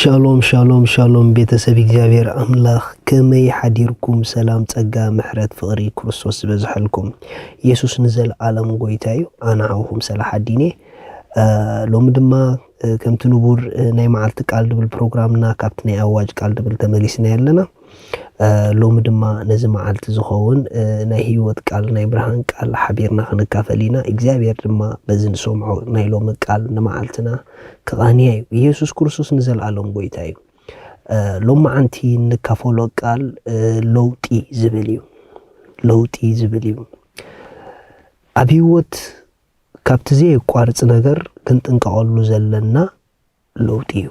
ሻሎም ሻሎም ሻሎም፣ ቤተሰብ እግዚኣብሔር ኣምላኽ፣ ከመይ ሓዲርኩም? ሰላም፣ ጸጋ፣ ምሕረት፣ ፍቕሪ ክርስቶስ ዝበዝሐልኩም። የሱስ ንዘለኣለም ጎይታ እዩ። ኣነ ሓውኹም ሰላሓዲን እየ። እ፣ ሎሚ ድማ፣ እ፣ ከምቲ ንቡር፣ እ፣ ናይ መዓልቲ ቃል ድብል ፕሮግራምና ካብቲ ናይ ኣዋጅ ቃል ድብል ተመሊስና ኣለና። እ፣ ሎሚ ድማ ነዚ መዓልቲ ዝኸውን፣ እ፣ ናይ ህይወት ቃል፣ ናይ ብርሃን ቃል ሓቢርና ክንካፈል ኢና። እግዚኣብሔር ድማ በዚ ንሰምዖ ናይ ሎሚ ቃል ንመዓልትና ክቓንያ እዩ። ኢየሱስ ክርስቶስ ንዘለኣለም ጎይታ እዩ። እ፣ ሎማዓንቲ እንካፈሎ ቃል፣ እ፣ ለውጢ ዝብል እዩ። ለውጢ ዝብል እዩ። ኣብ ህይወት ካብቲ ዘየቋርጽ ነገር ክንጥንቀቐሉ ዘለና ለውጢ እዩ።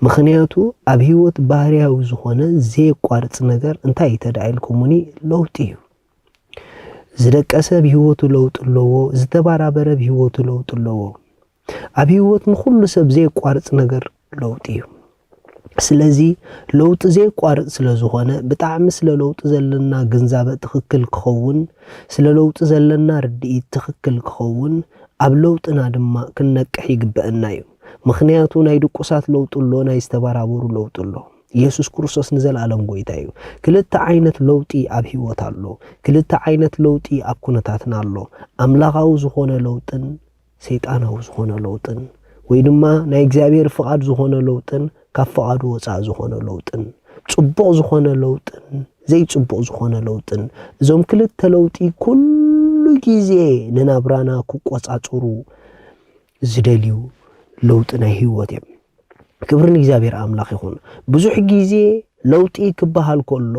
ምኽንያቱ ኣብ ህይወት ባህርያዊ ዝኾነ ዘየቋርጽ ነገር እንታይ እዩ ተዳ ኢልኩምኒ? ለውጢ እዩ። ዝደቀሰ ብህይወቱ ለውጢ ኣለዎ፣ ዝተባራበረ ብህይወቱ ለውጢ ኣለዎ። ኣብ ህይወት ንኹሉ ሰብ ዘየቋርጽ ነገር ለውጢ እዩ። ስለዚ ለውጢ ዘየቋርጽ ስለ ዝኾነ፣ ብጣዕሚ ስለ ለውጢ ዘለና ግንዛበ ትኽክል ክኸውን፣ ስለ ለውጢ ዘለና ርድኢት ትኽክል ክኸውን፣ ኣብ ለውጥና ድማ ክንነቅሕ ይግበአና እዩ። ምኽንያቱ ናይ ድቁሳት ለውጢ ኣሎ፣ ናይ ዝተባራበሩ ለውጢ ኣሎ። ኢየሱስ ክርስቶስ ንዘለኣለም ጎይታ እዩ። ክልተ ዓይነት ለውጢ ኣብ ህይወት ኣሎ። ክልተ ዓይነት ለውጢ ኣብ ኩነታትና ኣሎ። ኣምላኻዊ ዝኾነ ለውጥን ሰይጣናዊ ዝኾነ ለውጥን፣ ወይ ድማ ናይ እግዚኣብሔር ፍቓድ ዝኾነ ለውጥን ካብ ፍቓዱ ወጻኢ ዝኾነ ለውጥን፣ ጽቡቕ ዝኾነ ለውጥን ዘይጽቡቕ ዝኾነ ለውጥን፣ እዞም ክልተ ለውጢ ኩሉ ግዜ ንናብራና ክቆጻጸሩ ዝደልዩ ለውጢ ናይ ህይወት እዮም። ክብሪ ንእግዚኣብሔር ኣምላኽ ይኹን። ብዙሕ ግዜ ለውጢ ክበሃል ከሎ፣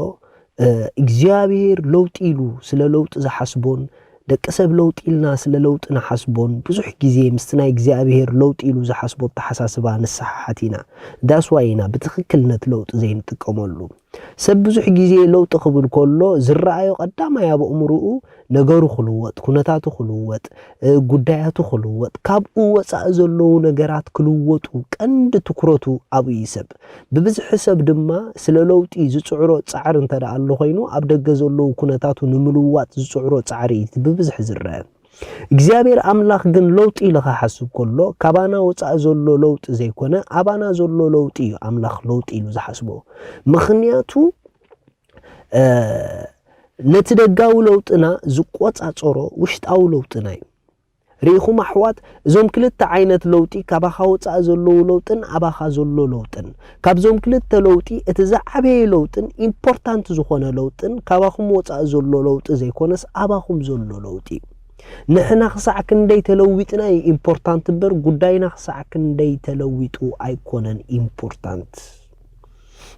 እ፣ እግዚኣብሔር ለውጢ ኢሉ ስለ ለውጢ ዝሓስቦን ደቂ ሰብ ለውጢ ኢልና ስለ ለውጢ ንሓስቦን ብዙሕ ግዜ ምስቲ ናይ እግዚኣብሔር ለውጢ ኢሉ ዝሓስቦ ኣተሓሳስባ ንሰሓሓት ኢና። ዳስዋይ ኢና ብትኽክል ነቲ ለውጢ ዘይንጥቀመሉ። ሰብ ብዙሕ ግዜ ለውጢ ክብል ከሎ ዝረኣዮ ቀዳማይ ኣብ ኣእምሮኡ ነገሩ ክልወጥ፣ ኩነታቱ ክልወጥ፣ እ፣ ጉዳያቱ ክልወጥ፣ ካብኡ ወጻኢ ዘለዉ ነገራት ክልወጡ ቀንዲ ትኩረቱ ኣብኡ እዩ ሰብ። ብብዝሒ ሰብ ድማ ስለ ለውጢ ዝጽዕሮ ጻዕሪ እንተ ደኣ ኣሎ ኮይኑ፣ ኣብ ደገ ዘለዉ ኩነታቱ ንምልዋጥ ዝጽዕሮ ጻዕሪ እዩ እቲ ብብዝሒ ዝረአ። እግዚኣብሔር ኣምላኽ ግን ለውጢ ኢሉ ክሓስብ ከሎ፣ ካባና ወጻኢ ዘሎ ለውጢ ዘይኮነ፣ ኣባና ዘሎ ለውጢ እዩ ኣምላኽ ለውጢ ኢሉ ዝሓስቦ። ምኽንያቱ፣ እ፣ ነቲ ደጋዊ ለውጥና ዝቆጻጸሮ ውሽጣዊ ለውጥና እዩ። ርኢኹም ኣሕዋት፣ እዞም ክልተ ዓይነት ለውጢ፣ ካባኻ ወጻኢ ዘለዉ ለውጥን ኣባኻ ዘሎ ለውጥን። ካብዞም ክልተ ለውጢ እቲ ዝዓበየ ለውጥን ኢምፖርታንት ዝኾነ ለውጥን፣ ካባኹም ወጻኢ ዘሎ ለውጢ ዘይኮነስ ኣባኹም ዘሎ ለውጢ እዩ። ንሕና ክሳዕ ክንደይ ተለዊጥና እዩ ኢምፖርታንት እምበር፣ ጉዳይና ክሳዕ ክንደይ ተለዊጡ ኣይኮነን ኢምፖርታንት።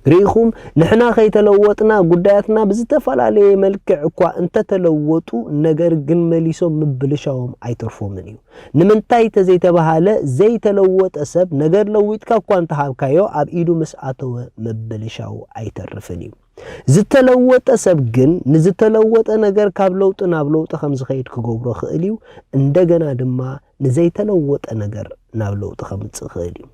ርኢኹም፣ ንሕና ከይተለወጥና፣ ጉዳያትና ብዝተፈላለየ መልክዕ እኳ እንተተለወጡ፣ ነገር ግን መሊሶም ምብልሻዎም ኣይተርፎምን እዩ። ንምንታይ ተዘይተባሃለ፣ ዘይተለወጠ ሰብ ነገር ለዊጥካ እኳ እንተሃብካዮ፣ ኣብ ኢዱ ምስ ኣተወ ምብልሻው ኣይተርፍን እዩ። ዝተለወጠ ሰብ ግን ንዝተለወጠ ነገር ካብ ለውጢ ናብ ለውጢ ከም ዝኸይድ ክገብሮ ክእል እዩ። እንደገና ድማ ንዘይተለወጠ ነገር ናብ ለውጢ ከምጽእ ክእል እዩ።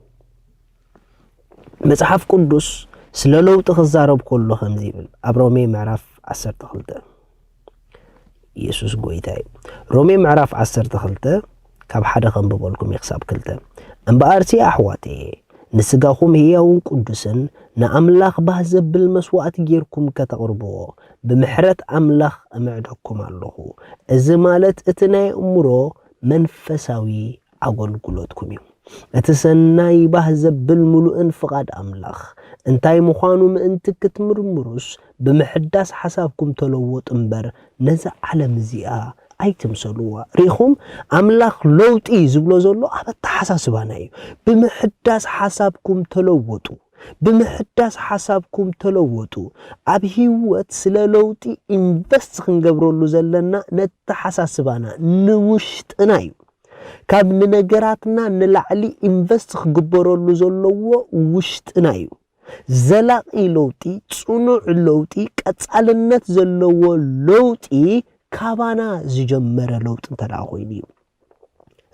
መጽሓፍ ቅዱስ ስለ ለውጢ ክዛረብ ከሎ ከምዚ ይብል፣ ኣብ ሮሜ ምዕራፍ ዓሰርተ ክልተ። ኢየሱስ ጎይታ እዩ። ሮሜ ምዕራፍ ዓሰርተ ክልተ ካብ ሓደ ከንብበልኩም እየ ክሳብ ክልተ። "እምበኣርሲ ኣሕዋተየ፣ ንስጋኹም ህያውን ቅዱስን ንኣምላኽ ባህ ዘብል መስዋእቲ ጌርኩም ከተቕርብዎ፣ ብምሕረት ኣምላኽ እምዕደኩም ኣለኹ። እዚ ማለት እቲ ናይ ኣእምሮ መንፈሳዊ ኣገልግሎትኩም እዩ። እቲ ሰናይ ባህ ዘብል ምሉእን ፍቓድ ኣምላኽ እንታይ ምዃኑ ምእንቲ ክትምርምሩስ፣ ብምሕዳስ ሓሳብኩም ተለወጡ እምበር፣ ነዛ ዓለም እዚኣ ኣይትምሰልዋ።" ርኢኹም፣ ኣምላኽ ለውጢ ዝብሎ ዘሎ ኣብ ኣተሓሳስባና እዩ። "ብምሕዳስ ሓሳብኩም ተለወጡ፣ ብምሕዳስ ሓሳብኩም ተለወጡ።" ኣብ ህይወት ስለ ለውጢ ኢንቨስት ክንገብረሉ ዘለና ነተሓሳስባና፣ ንውሽጥና እዩ። ካብ ንነገራትና ንላዕሊ ኢንቨስት ክግበረሉ ዘለዎ ውሽጥና እዩ። ዘላቒ ለውጢ፣ ጽኑዕ ለውጢ፣ ቀጻልነት ዘለዎ ለውጢ ካባና ዝጀመረ ለውጢ እንተ ደኣ ኮይኑ እዩ።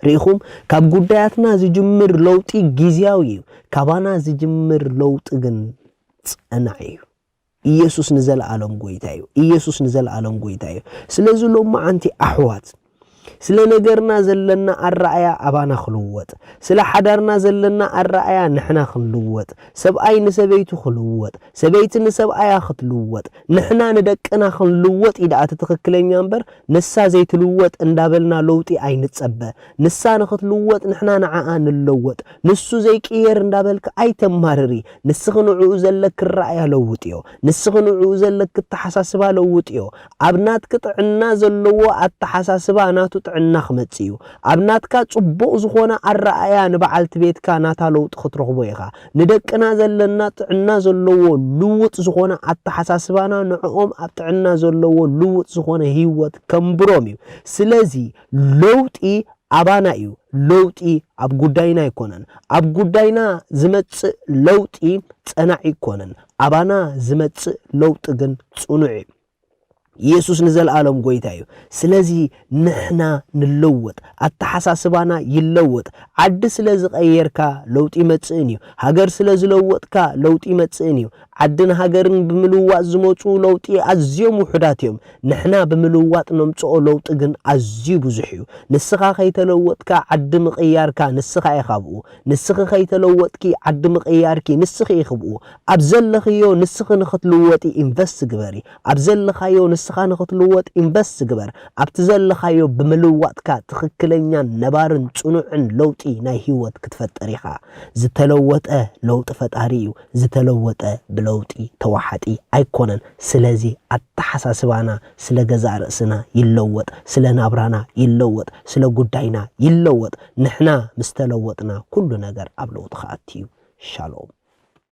ርኢኹም፣ ካብ ጉዳያትና ዝጅምር ለውጢ ግዝያዊ እዩ። ካባና ዝጅምር ለውጢ ግን ጸናዒ እዩ። ኢየሱስ ንዘለኣለም ጎይታ እዩ። ኢየሱስ ንዘለኣለም ጎይታ እዩ። ስለዚ ሎማዓንቲ ኣሕዋት፣ ስለ ነገርና ዘለና ኣረኣያ ኣባና ክልወጥ፣ ስለ ሓዳርና ዘለና ኣረኣያ ንሕና ክንልወጥ፣ ሰብኣይ ንሰበይቱ ክልወጥ፣ ሰበይቲ ንሰብኣያ ክትልወጥ፣ ንሕና ንደቅና ክንልወጥ እዩ ደኣ እቲ ትኽክለኛ እምበር፣ ንሳ ዘይትልወጥ እንዳበልና ለውጢ ኣይንጸበ። ንሳ ንኽትልወጥ ንሕና ንዓኣ ንለወጥ። ንሱ ዘይቅየር እንዳበልክ ኣይተማርሪ። ንስኺ ንዕኡ ዘለኪ ኣረኣያ ለውጥዮ። ንስኺ ንዕኡ ዘለኪ ኣተሓሳስባ ለውጥዮ። ኣብ ናትኪ ጥዕና ዘለዎ ኣተሓሳስባ ናቱ ጥዕና ክመጽእ እዩ። ኣብ ናትካ ጽቡቕ ዝኾነ ኣረኣያ ንበዓልቲ ቤትካ ናታ ለውጢ ክትረኽቦ ኢኻ። ንደቅና ዘለና ጥዕና ዘለዎ ልውጥ ዝኾነ ኣተሓሳስባና ንዕኦም ኣብ ጥዕና ዘለዎ ልውጥ ዝኾነ ህይወት ከንብሮም እዩ። ስለዚ ለውጢ ኣባና እዩ። ለውጢ ኣብ ጉዳይና ኣይኮነን። ኣብ ጉዳይና ዝመጽእ ለውጢ ጸናዒ ኣይኮነን። ኣባና ዝመጽእ ለውጢ ግን ጽኑዕ እዩ። ኢየሱስ ንዘለኣለም ጎይታ እዩ። ስለዚ ንሕና ንለወጥ፣ ኣተሓሳስባና ይለወጥ። ዓዲ ስለ ዝቐየርካ ለውጢ ይመጽእን እዩ። ሃገር ስለ ዝለወጥካ ለውጢ ይመጽእን እዩ። ዓድን ሃገርን ብምልዋጥ ዝመጹ ለውጢ ኣዝዮም ውሑዳት እዮም። ንሕና ብምልዋጥ ነምጽኦ ለውጢ ግን ኣዝዩ ብዙሕ እዩ። ንስኻ ከይተለወጥካ ዓዲ ምቕያርካ ንስኻ ኢኻ ኣብኡ። ንስኺ ከይተለወጥኪ ዓዲ ምቕያርኪ ንስኺ ኢኺ ብኡ። ኣብ ዘለኽዮ ንስኺ ንኽትልወጢ ኢንቨስት ግበሪ። ኣብ ዘለኻዮ ንስኻ ንኽትልወጥ ኢንቨስት ግበር። ኣብቲ ዘለኻዮ ብምልዋጥካ ትኽክለኛን ነባርን ጽኑዕን ለውጢ ናይ ህይወት ክትፈጥር ኢኻ። ዝተለወጠ ለውጢ ፈጣሪ እዩ። ዝተለወጠ ብለውጢ ተዋሓጢ ኣይኮነን። ስለዚ ኣተሓሳስባና ስለ ገዛእ ርእስና ይለወጥ፣ ስለ ናብራና ይለወጥ፣ ስለ ጉዳይና ይለወጥ። ንሕና ምስ ተለወጥና ኩሉ ነገር ኣብ ለውጢ ክኣቱ እዩ። ሻሎም።